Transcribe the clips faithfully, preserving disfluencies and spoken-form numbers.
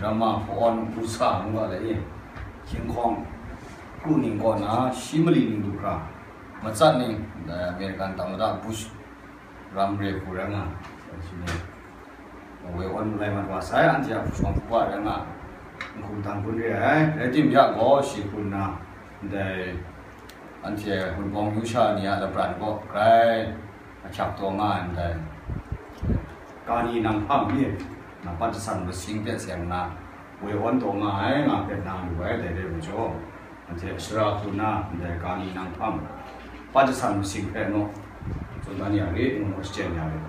Rama hpawn u sa ngu ga le i, hkying hkawng kru ning kaw na, shi mali ning du hkra, matsat ning, American tamada Bush ram re hku rai nga, shi ni woi awn lai mat wa sai, anhte a hpu shawng hpu wa rai nga, nhkum dang hkun re ai, rai tim ya gaw, shi hkun na, ndai anhte Wunpawng myu sha ni a lapran kaw grai ahkyak taw nga ai ndai, kani nang hpam mi, na pat jasan masing hte seng na, woi awn taw nga ai nga hpe na lu ai, dai re majaw, anhte sara hku na ndai kani nang hpam, pat jasan masing hpe naw, tsun dan ya rit, ngu naw shachyen ya rit.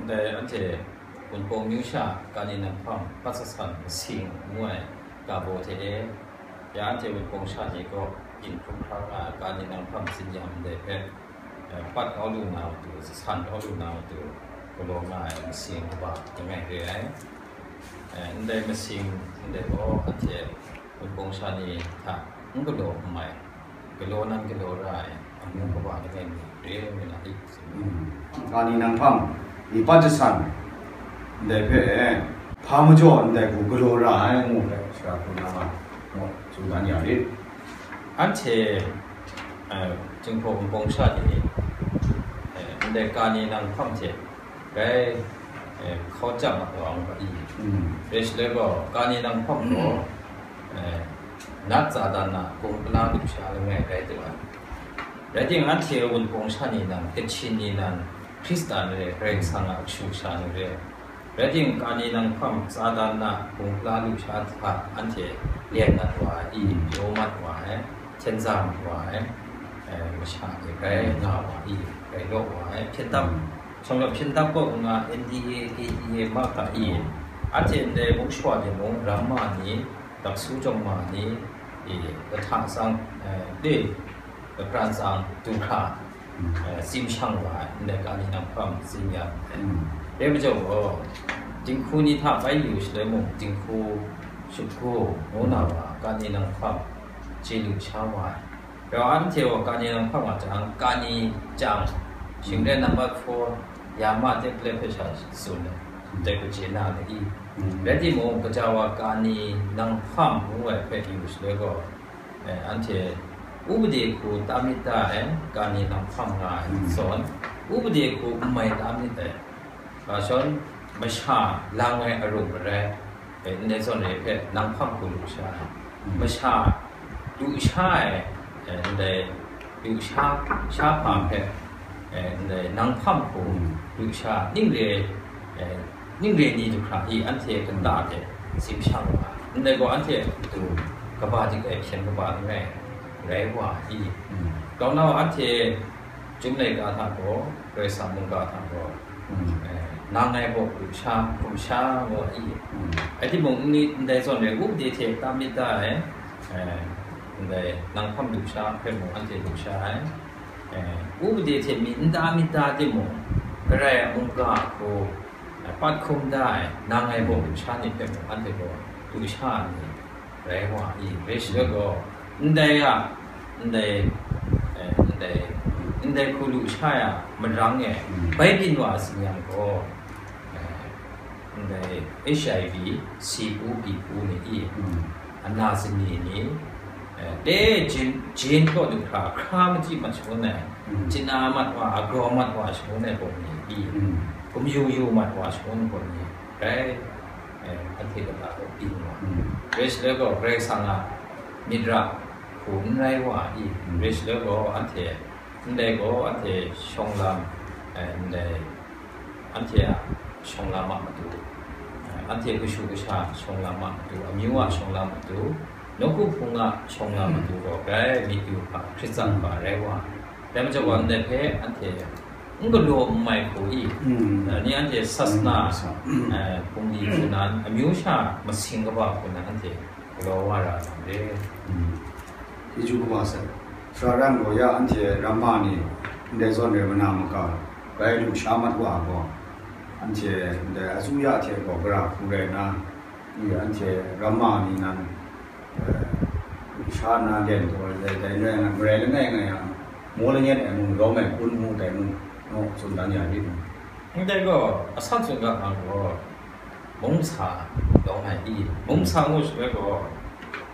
Ndai anhte Wunpawng myu sha kani nang hpam, pat jasan masing ngu ai ga baw hte e, ya anhte Wunpawng sha ni kaw yin hkrum hkra nga ai kani nang hpam tsin-yam ndai hpe, eh, pat kau lu na matu, jasan kau lu na matu, galaw nga ai masing kaba langai re ai. Eh, ndai masing ndai gaw anhte Wunpawng sha ni hta n galaw n mai, galaw nan galaw ra ai, amu kaba langai mi re ai na di. Mm. Kani nang hpam, i pat jasan, ndai hpe, hpa majaw ndai hku galaw ra ai, ngu hpe, sara hku na ma, ngu, tsun dan ya rit. Anhte, eh, Jinghpaw Wunpawng sha ni, eh, ndai kani nang hpam hte, bai, eh, hkau chyam mat wa ngu ga i. Mm. Rai shaloi gaw, kani nang hpam gaw, eh, nat Satan a gungpla lusha langai rai tu ai. Rai timung, anhte Wunpawng sha ni nan, Kachin ni nan, Hkristan re, Karai Kasang a kashu kasha ni re. Rai timung, kani nang hpam Satan a gungpla lusha hta anhte lyen nat wa ai, i, pyaw mat wa ai, hpyen za mat wa ai, eh, masha ni rai nga wa ai, rai law wa ai, hpyen dap, shawng law hpyen dap kaw nga N D A, K D A, ma hta i, anhte ndai mung shawa ni mung, ram ma ni, daksu jawng ma ni, i, lahta tsang, eh, le, lahpran tsang du hkra, eh, tsim shang wa ai, ndai kani nang hpam tsin ya ai. Mm. Dai majaw gaw, dinghku ni hta bai yu shaloi mung, dinghku shut hku ngu na wa, kani nang hpam chye lu sha wa ai. Rau anhte gaw kani nang hpam wa jang, kani jang, shinglen number four, ya ma tep lep hpe sha tsun ai, dai hku chye na ai i. Mm. Rai timung, gaja wa kani nang hpam ngu ai hpe yu shaloi gaw, eh, anhte upade hku ta myit ta ai, kani nang hpam nga ai, mm, zawn, upade hku n mai ta myit ai, ga shawng masha lang ai arum marai, eh, ndai zawn re hpe nang hpam hku lusha ai. Mm. Masha lusha ai, eh, ndai lusha, sha hpa hpe, eh, ndai nang hpam hku, mm, lusha ning re, eh, ning re ni du hkra i anhte kata hte tsim shang wa ai. Ndai gaw anhte a matu kaba dik ai hpyen kaba langai rai wa i. Mm. Grau na anhte Chyum laika hta gaw, Karai Kasang mungga hta gaw, mm, eh, nang ngai baw lusha, hkum sha ngu ai. Mm. Rai timung, n-, ndai zawn re, upade hte ta myit ta ai, eh, ndai nang hpam lusha hpe mung anhte lusha ai. Eh, upade hte mi n ta myit ta timung, Karai a mungga hku, eh, pat hkum da ai, nang ngai baw lusha ni hpe mung anhte gaw lusha ai ni rai wa i, rai shaloi gaw, ndai a, ndai, eh, ndai, ndai hku lusha ya marang e, mm, bai byin wa tsin yang gaw, eh, ndai H I V, C U, B U ni i, mm, ana sini ni, eh, le jin, jin kaw du hkra, hkra machyi mat shangun ai, mm, chyeju mat wa, agraw mat wa shangun ai gaw ni i, mm, gumyu yu mat wa shangun gaw ni, rai, eh, anhte kata gaw byin wa. Mm. Rai shaloi gaw, Karai Kasang a myit ra hku n rai wa i, mm, rai shaloi gaw, anhte, ndai gaw, anhte shawng lam, eh, ndai, anhte a shawng lam a matu, eh, anhte kashu kasha shawng lam a matu, amyu a shawng lam a matu, nawku hpung a shawng lam a matu gaw, grai myit yu hpa, hkrit tsang hpa rai wa. Dai majaw gaw, ndai hpe anhte n galaw n mai hku i, mm, eh, ni anhte sasana, mm, eh, hpung di hpung nan, amyu sha masing kaba hku nan anhte galaw wa ra ai lam re. Mm. Chyeju kaba sai. Sara ran gaw ya anhte ramma ni ndai zawn re mana maka, bai lu sha mat wa gaw, anhte ndai asuya hte gaw gara hku rai nna, i anhte ramma ni nan, eh, sha na den taw ai, dai, dai rai nga, marai langai ngai yang, maw lanyan ai mung, lawm ai hpun mu dai mung, naw, tsun dan ya rit mu. Ndai gaw, asan tsun ga hkang gaw, mungsa lawng ai i, mungsa ngu shaloi gaw,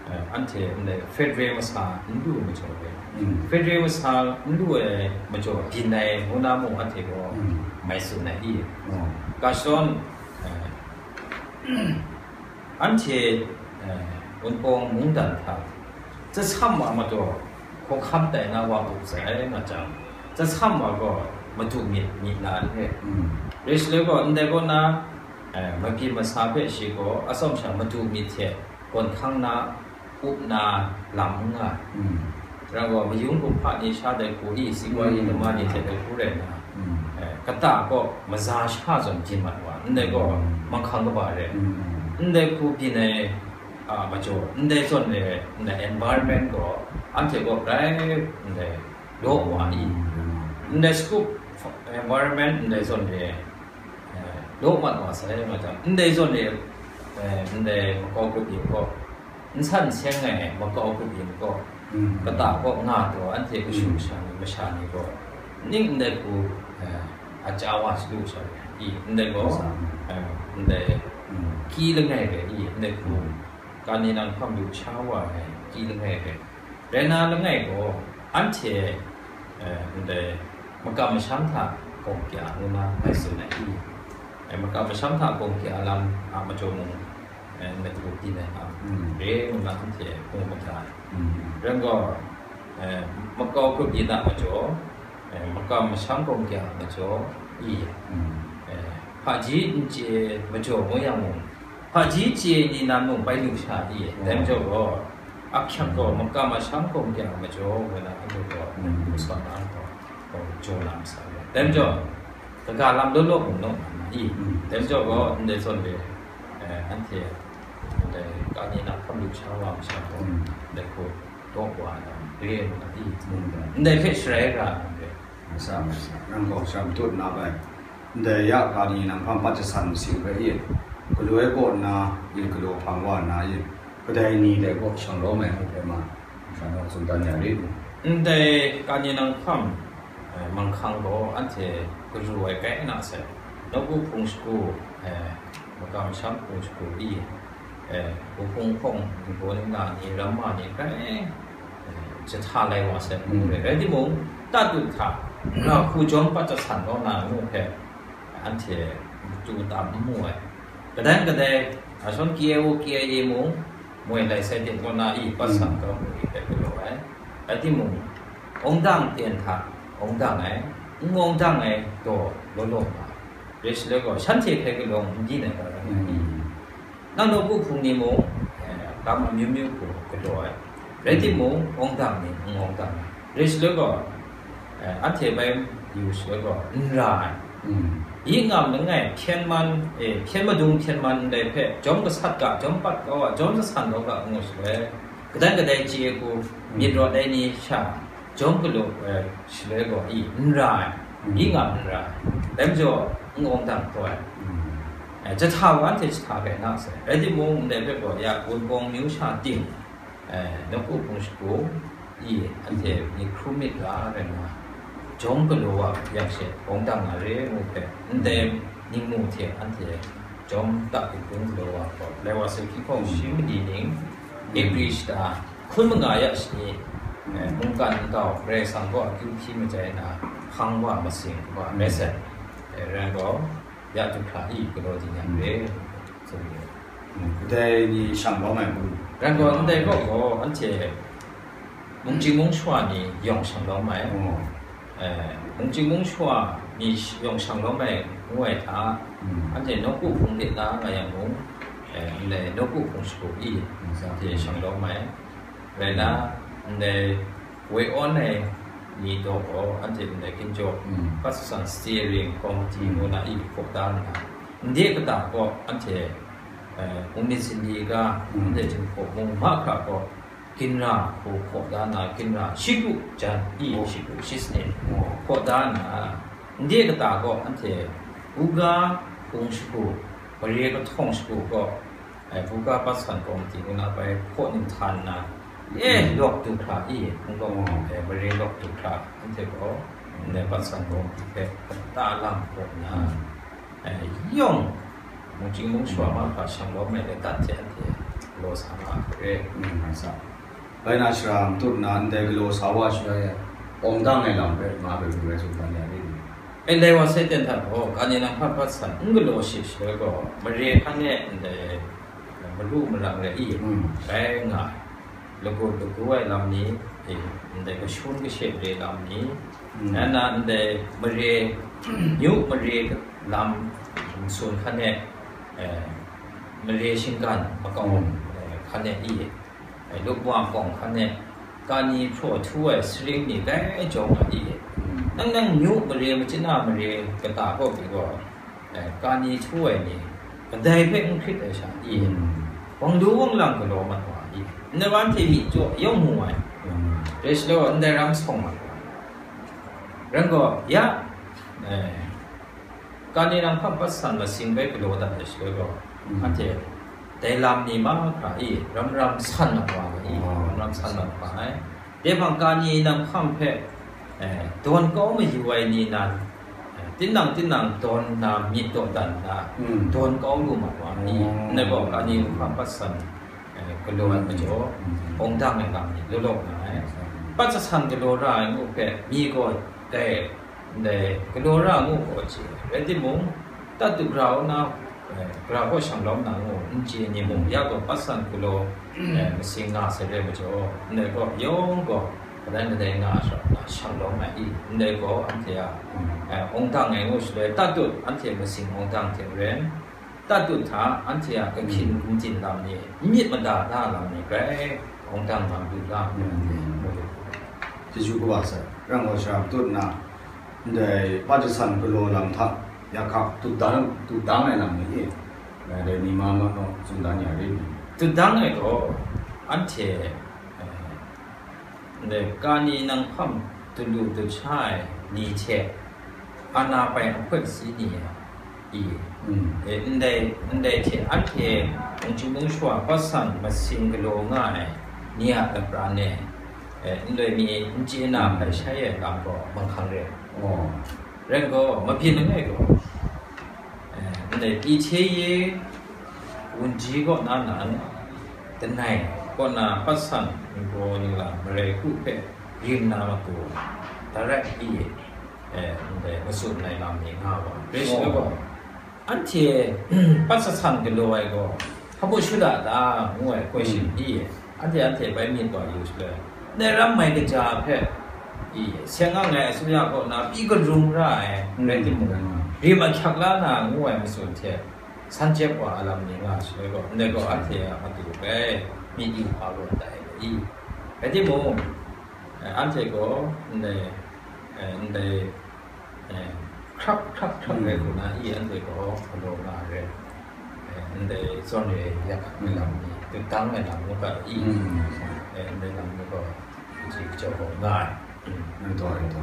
eh, anhte ndai Federal masa n lu ai majaw re. Mm. Federal masa n lu ai majaw byin ai ngu na mung anhte gaw Mm. mai tsun ai i. Oh. Kashon, eh, anhte, eh, Wunpawng mungdan hta Tsasam wa majaw hkawhkam tai na wa up sai nga jang, tsasam wa gaw madu myit myit na n re. Mm. Rai shaloi gaw, ndai kaw na, eh, mabyin masa hpe shi gaw atsawm sha madu myit hte gawn hkang na, up na lam n nga ai. Mm. Rai gaw, mayung kumhpa ni sha dai hku i, singwa ni, mm, lama ni hte dai hku rai nna, mm, eh, kata gaw maza sha zawn byin mat wa, ndai gaw, mm, manghkang kaba re. Mm. Ndai hku byin ai a majaw, ndai zawn re, ndai environment gaw, anhte gaw grai ndai law wa i. Ndai scoop environment ndai zawn re, eh, law mat wa sai nga jang, ndai zawn re, eh, ndai makau grup yin gaw, n san seng ai makau grup yin gaw, Mm. kata gaw nga taw, anhte kashu Mm. kasha ni, masha ni gaw, ning ndai hku, eh, a ca wa shalu sha re i, ndai gaw, Sa. eh, ndai Mm. ki langai re i, ndai hku, Mm. kani nang hkam lu sha wa ai ki langai re. Rai na langai gaw, anhte, eh, ndai makam masham hta gawng kya ngu na mai tsun ai i. Eh, makam masham hta gawng kya lam a majaw mung, eh, ndai hku byin ai hta Mm. re ngu na anhte hpung mada ai. Mm. Rai gaw, eh, makau grup yin a majaw, eh, makam masham gawng kya a majaw i. Mm. Eh, hpaji n chye majaw ngu yang mung, hpaji chye ni nan mung bai lu sha i. Oh. Dai majaw gaw, ahkyak gaw, Mm. makam masham gawng kya a majaw ngu na anhte gaw, Mm. lu sa na gaw, gaw jaw na masa re. Dai majaw, kaga lam law law mung naw na i. Mm. Dai majaw gaw, ndai zawn re, eh, anhte, ndai kani nang hkam lu sha wa masha gaw, Mm. ndai hku daw wa na re ngu na i. Mm. Ndai hpe sharai ra na re. Masa, masa, nang gaw sham tut na bai. Ndai ya kani nang hpang pat jasan masing hpe i, galaw ai kaw nna, i galaw hpang wa nna i, kadai ni dai gaw shang lawm ai hku hpe ma, shanhte tsun dan ya rit mu. Ndai kani nang hpang, eh, manghkang gaw anhte garu ai kai na sai. Nawku hpung shagu, eh, makam masham hpung shagu i, eh, wuhpung hpawng, ningbaw ningla ni, ramma ni, grai, eh, jahta lai wa sai hpung re. Rai timung, tatu hta, ra hku jawm pat jasan kaw na ngu hpe, anhte matu tam n mu ai. Kadai kadai, a shawn K I O, K I A mung, moi lai sai ting kaw na i, pat san kaw mu i hpe galaw ai. Rai timung, awng dang ten hta, awng dang ai, n awng dang ai gaw law law nga ai. Rai shaloi gaw, shanhte hpe kalawng n byin ai ga rai nga ai. Mm. Nang nawku hpung ni mung, eh, kam amyu myu hku galaw ai. Rai timung, awng dang ni, n awng dang ai. Rai shaloi gaw, eh, anhte bai yu shaloi gaw, n ra ai. Mm. Yi ngam langai, hpyen man, eh, hpyen madung hpyen man ndai hpe, jawm gasat ga, jawm pat kau ga, jawm jasan kau ga, ngu shaloi, kadai kadai chye hku, Mm. myit rawt ai ni sha, jawm galaw ai shaloi gaw i n ra ai, Mm. yi ngam n ra ai. Dai majaw, n awng dang taw ai. Mm. Eh, jahta wa anhte jahta rai na sai. Rai timung, ndai hpe gaw ya Wunpawng myu sha ting, eh, nawku hpung shagu i, anhte myit hkrum myit ga rai nna, jawm galaw wa yang she, awng dang na re ngu hpe, ndai ningmu hte anhte jawm ta ting tung galaw wa gaw, lai wa sai hkying hkawng shi mali ning, Mm. April shata, hkun manga ya shani, Mm. eh, mungkan nkau Karai Kasang gaw akyu hpyi majai na, hpang wa masing kaba Mm. rai sai. Eh, rai gaw, ya du hkra i galaw di yang re, tsun re. Mm. Kadai ni shang lawm ai hku? Rai gaw, ndai gaw gaw, anhte mungchying mungshawa ni yawng shang lawm ai. Oh. Eh, mungchying mungshawa ni sh-, yawng shang lawm ai ngu ai hta, Mm. anhte nawku hpung de na nga yang mung, eh, ndai nawku hpung shagu i, Mm. anhte shang lawm ai. Rai na, ndai woi awn ai ni daw gaw, anhte ndai ginjaw, Mm. Patsan Steering Committee Mm. ngu na i hkaw da nna, ndai kata gaw anhte, eh, mungmyit sindi ga, Mm. anhte Jinghpaw mung mahkra gaw, ginra hku hkaw da nna, ginra shi kru jan i, Oh. shi kru shi sanit Oh. hkaw da nna, ndai kata gaw anhte buga hpung shagu, mare kahtawng shagu gaw, eh, buga patsan kawmti ngu na bai hkaw nhtang nna, eh, Mm. lawk du hkra i, hpung lawk, Oh. eh, mare lawk du hkra, anhte gaw, ndai patsan kawmti hpe kata lam hkaw nna, Mm. eh, yawng Mungchying mungshawa mahkra shanglawm ai le dat hte anhte galaw sa nga ai hpe re. Mm, rai sa. Bai na shara matut nna ndai galaw sa wa shaloi e, awng dang ai lam hpe nga bai lu ai tsun dan ya rit ni? E, lai wa sai ten hta gaw, kani nang hpa hpa san n galaw shi shaloi gaw, mare hkan e ndai maru marang re i, mm, rai nga ai. Lagu lagu ai lam ni, e, ndai kashun kashe re lam ni, mm, rai nna ndai mare, nyu mare lam, mm, sun hkan e, e, mare shinggan makau, mm, e, hkan e i, e, lupwa kawng hkan e, kani hpraw htu ai saring ni dai jawng ai i, mm, nang nang nyu mare, machyin a mare kata kaw pyi gaw, e, kani htu ai ni, kadai hpe n hkrit ai sha i, mm, wang lu wang lang galaw mat wa i, ndai wa hte myi jaw yawng mu ai, mm, rai shaloi ndai ram sawng mat wa, rai gaw, ya, e, kani nang hpa hpa san masing bai galaw dat ai shaloi gaw, mm, anhte dai lam ni mahkra i, ram ram san mat wa ai, oh, ram ram san mat wa ai. Dai hpang kani nang hpang hpe, eh, dawn kau mayu ai ni nan, eh, tinang tinang dawn na myit dawdan na, mm, dawn kau lu mat wa ai. Oh. Ndai gaw kani nang hpa hpa san, eh, galaw ai majaw, mm, awng dang ai lam ni law law nga ai. Mm. Hpa hpa san galaw ra ai ngu hpe, myi gaw dai, ndai galaw ra ngu gaw chye, rai timung, tatu grau nna, eh, grau gaw shanglawm na ngu n chye ni mung, mm, ya gaw hpa hpa san galaw, eh, masing nga sai re majaw, ndai gaw yawng gaw kadai kadai nga ai sha, shanglawm ai i, ndai gaw anhte a, mm, eh, awng dang ai ngu shaloi, tatu anhte masing awng dang hte maren, tatu hta anhte a kahkyin, mm, hkum tsin lam ni, n myit mada da lam ni, grai awng dang lam lu la, mm, mu lu. Chyeju kaba sai, rai gaw shara matut nna, ndai hpa hpa san galaw lam hta, ya hkak tut dang, tut dang ai lam ni e, dai ni ma ma naw tsun dan ya rit ni? Tut dang ai gaw, anhte, eh, ndai kani nang hpang du lu du sha ai ni hte, ana pai ahkut si ni a, i, mm, e, ndai, ndai hte anhte mungchying mungshawa hpa san masing galaw nga ai ni a lapran e, e, ndai mi n chye na, mm, hpai shai ai lam gaw manghkang re. Oh. Rai gaw, mabyin langai gaw, e, ndai Pyihtye ye wunji kaw na nan, lanai kaw na hpa san ningbaw ningla marai hku hpe rim na matu, direct i, e, ndai matsun ai lam ni nga wa. Rai shaloi gaw, anhte hpa hpa san galaw ai gaw, hpa baw shu da ta, ngu ai question, mm, i, anhte, anhte bai myit wa yu shaloi, ndai ram mai kaja hpe, i, seng ang ai asuya kaw na pyi karung ra ai, mm, rai timung, mm, rim ahkyak la na ngu ai matsun hte san jep wa ai lam ni nga shaloi gaw, ndai gaw anhte a matu bai myit yu hpa gaw tai ai, i, rai timung, eh, anhte gaw ndai, eh, ndai, eh, hkrap hkrap hkrap rai, mm, hku na i, anhte gaw galaw nga ai re, eh, ndai zawn re yak hkak ai lam ni, tut dang ai lam ngu ga i, mm, eh, ndai lam ni gaw kaji kajau gaw nga ai. Mm. Nang taw ai taw.